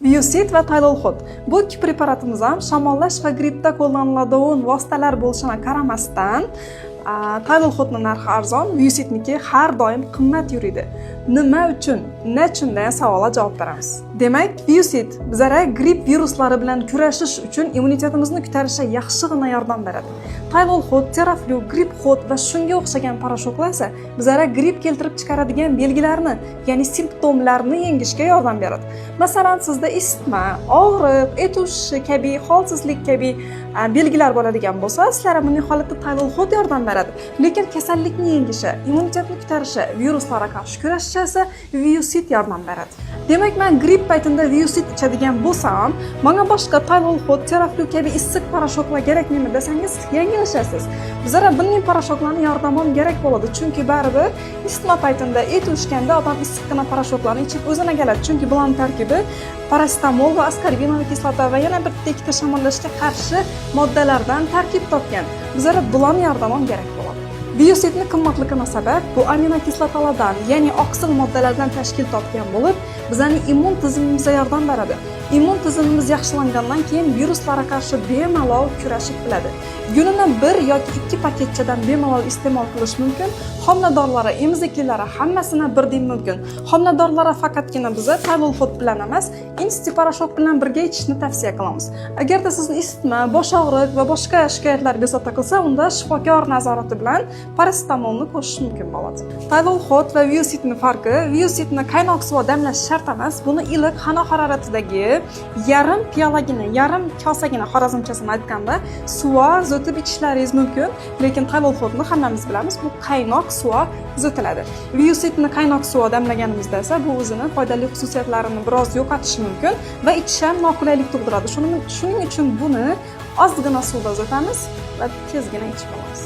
Viusid va Taylolxot. Bu ikki preparatimiz ham shamollash va grippda qo'llaniladigan vositalar bo'lishiga qaramasdan, Taylolxotni narxi arzon, Viusidniki har doim qimmat yuriydi. Nima uchun? Nechun degan savolga javob beramiz. Demak, Viusid bizlarga gripp viruslari bilan kurashish uchun immunitetimizni ko'tarishga yaxshigina yordam beradi. Taylolxot, Teraflu, Grippxot va shunga o'xshagan порошок lar esa bizlarga gripp keltirib chiqaradigan belgilarni, ya'ni simptomlarni yengishga yordam beradi. Masalan, sizda isitma, og'riq, et uvushishi kabi, holsizlik kabi belgilar bo'ladigan bo'lsa, sizlarga bunday holatda Taylolxot yordam beradi. Lekin kasallikni yengishi, immunitetni ko'tarishi, viruslarga qarshi kurashishi esa Viusid yordam beradi. Demak, men gripp paytida Viusid ichadigan bo'lsam, menga boshqa Taylolxot, Teraflu kabi issiq порошок lar kerakmimi desangiz, yanglishasiz. Bizlarga bunday порошок larni yordami ham kerak bo'ladi, chunki baribir isitma paytida et uvishganda odam issiqqina порошок larni ichib o'zini keladi, chunki bularning tarkibi parasetamol va аскорбиновая kislota va yana bitta ikkita shamollashga qarshi moddalardan tarkib topgan. Bizlarga bularni yordami ham kerak bo'ladi. Viusidni qimmatligini sabab bu aminokislotalardan, ya'ni oqsil moddalardan tashkil topgan bo'lib, bizlarning immun tizimimizga yordam beradi. Immun tizimimiz yaxshilangandan keyin viruslarga qarshi bemalol kurashib biladi. Kunina bir yoki ikki paketchadan bemalol iste'mol qilish mumkin. Homiladorlari, emiziklilara hammasini birdek mumkin. Homiladorlara faqatgina biza Taylolxot bilan emas, Insti порошок bilan birga ichishni tavsiya qilamiz. Agarda sizni isitma, bosh og'riq va boshqa shikoyatlar bezovta qilsa, unda shifokor nazorati bilan parasetamolni qo'shish mumkin bo'ladi. Taylolxot va Viusidni farqi: Viusidni qaynoq suvga damlash shart emas. Buni iliq xona haroratidagi yarim piyolagina, yarim kosagina, xorazmchasini aytganda, suvga zo'tib ichishlaringiz mumkin, lekin Taylolxotni hammamiz bilamiz, bu qaynoq suvga zo'tiladi. Viusidni qaynoq suvga damlaganimizda esa bu o'zini foydali xususiyatlarini biroz yo'qotishi mumkin va ichish ham noqulaylik tug'diradi. Shuning uchun buni ozgina suvda zo'tamiz va tezgina ichib olamiz.